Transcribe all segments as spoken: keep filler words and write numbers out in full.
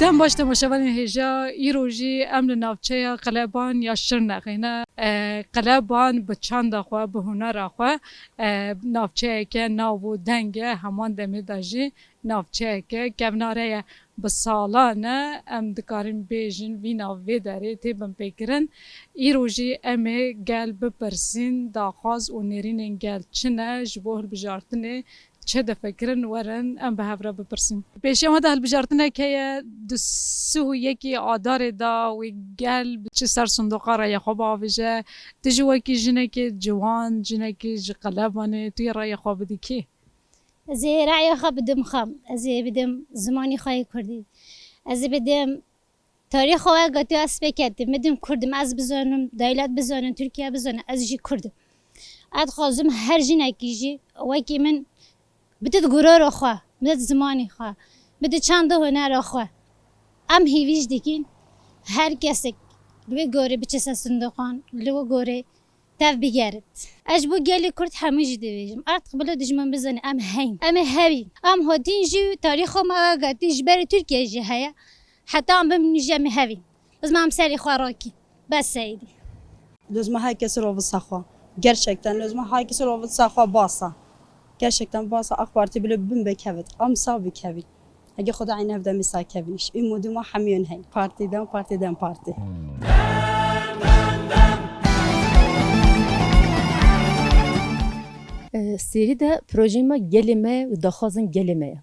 Dem baş temaşevanên hêja, îro jî em li navçeya Qeleban ya Şirnexê ne. E, Qeleban bi çanda xwe, bi hunera xwe, e, navçeyeke nav û deng e, heman demê de jî navçeyeke kevnare ye. Bi salan e em dikarin bêjin vî nav vê derê tê binpêkirin. Îro jî em ê gel bipirsîn, daxwaz û nêrînên gel çi ne, ji bo hilbijartinê çi difikirin, werin em bi hev re bipirsin. Pêşiya me de hilbijartinek heye, di sih û yekê Adarê de wê gel bi çi ser sindoqa raya xwe biavêje. Tu jî wekî jinekê ciwan, jinekî ji Qelebanê, tu yê raya xwe bidî kê? Ez ê raya xwe bidim xem. Ez ê bidim zimanî xwe yê kurdî. Ez ê bidim tarîxa we gatî ez pêk ketim. Bidim kurdim, ez bizanim, dewlet bizanin, Tirkiye bizanin, ez jî kurdim. Ez dixwazim her jinekî jî wekî min bidit gurora xwe, bidit zimanê xwe, bidit çand û hunera xwe. Em hêvî jî dikin her kesek li wê gorê biçe ser sindoqan, li wê gorê tev bigerit. Ez ji bo gelê Kurd hemû jî dibêjim. Artık bila dijmin bizane em heyn. Em ê hevîn. Em hatin jî tarîxa me vegatî ji berê Tirkiye jî heye. Heta em bimînin jî em ê hevîn. Lezma em serê xwe rakîn. Bes seyîdî. Lezma her kesî rovit ser xwe. Gerçekten lezma her kesî rovit ser xwe basa. Gerçekten basa AK Partî bile bin bekevit. Em sağ bikevîn. Hege Xweda eynî hev demê sağ kevîn. Îş. Û mûdî ma hemiyên heyn. Partî dem, partî dem, partî. E, serî de projeyê me gelê me û daxwazên gelê me ye.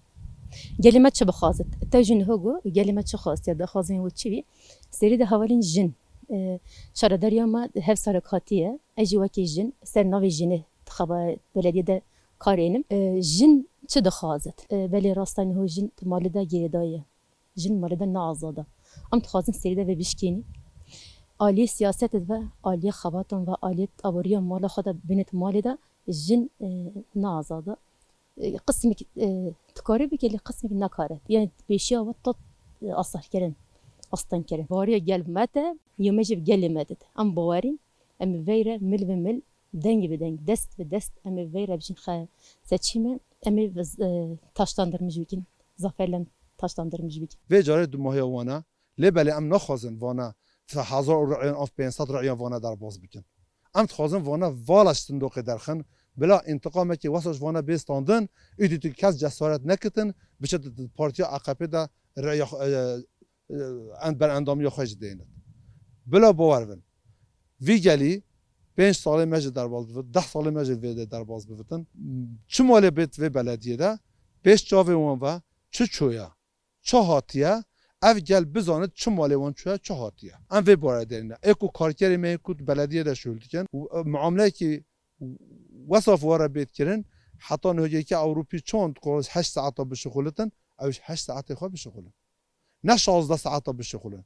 Gelê me çi bixwazit? Te jî niha got, gelê me çi xwastiye, daxwazên wî çi bî? Serî de hevalên jin, e, şaredariya me hev serok hatiye. Ez jî wekî jin ser navê jinê dixaba belediyê de karê nim. E, jin çi dixwazit? E, belê rasta niha jin di malê de girêdayî ye. Jin malê de ne azad e. Em dixwazin serî de vê bişkênî. Aliyê siyasetê de ve, aliyê xebatan ve, aliyê aboriya mala xwe de binêt malê de jin, e, ne azad e. E, qismik, e, dikare bike, lê qismik nakare. Yani pêşiya we tat, e, asarkirin, astengkirin. Baweriya gel me te, yê me jî gelê me dide. Em bawerîn, em ê veyre mil bi mil, deng bi deng, dest bi dest, em ê veyre bijîn xe seçîme, em ê, e, taşlandırmış bikin, zaferle taşlandırmış bikin. Vê carê dumahiya wana, lê belê em naxwazin vana hezar rûyan an pênc sed rûyan vana derbas bikin. Em dixwazin vana vala ji sindoqê derxin, bila întiqamekî wesa ji vana bê standin, îdî tu kes cesaret nekitin, biçe di, di partiya A K P de rêya xwe, e, e, en-, berendamiya xwe jî dênit. Bila bawer bin. Vî gelî pênc salê me jî derbas bivit, deh salê me jî vê de derbas bivitin. Çi malê bêt vê belediyê de, pêş çavê wan ve çi çûye, çi hatiye, ev gel bizanit çi malê wan çûye, çi hatiye. Em vê bare derîne. Ê ku karkerê me yê ku di belediyê de şûl dikin û, e, muameleyekî wesaf were bêt kirin, heta niha yekê Ewropî çond ku heşt saeta bişixulitin, ew ji heşt saetê xwe bişixulin. Ne şazdeh saeta bişixulin.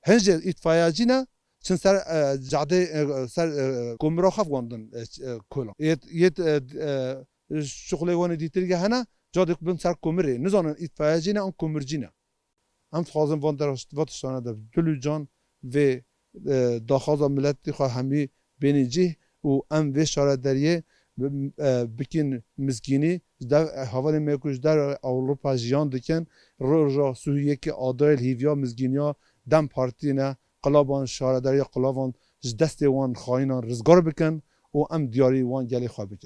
Hin jî îtfaiyecî ne, çin ser, e, cadê, e, ser, e, komira xwe wandin, e, ç-, e, kolan. Yêt, yêt, e, e, şixulê wan ê dîtirî hene, cadê ku bin ser komirê. Nizanin îtfaiyecî ne an komircî ne. Em dixwazin van der-, van tiştane de bi dil û can vê, e, daxwaza miletî xwe hemî bênî cih û em vê şaredariyê bi-, e, bikin mizgînî. Ji dev, e, hevalên me ku ji derve Ewropa jiyan dikin, roja sih û yekê Adarê li hîviya mizgîniya DEM Partî ne, Qilaban, şaredariya Qilaban ji destê wan xayînan rizgar bikin û em diyarî wan gelê xwe bikin.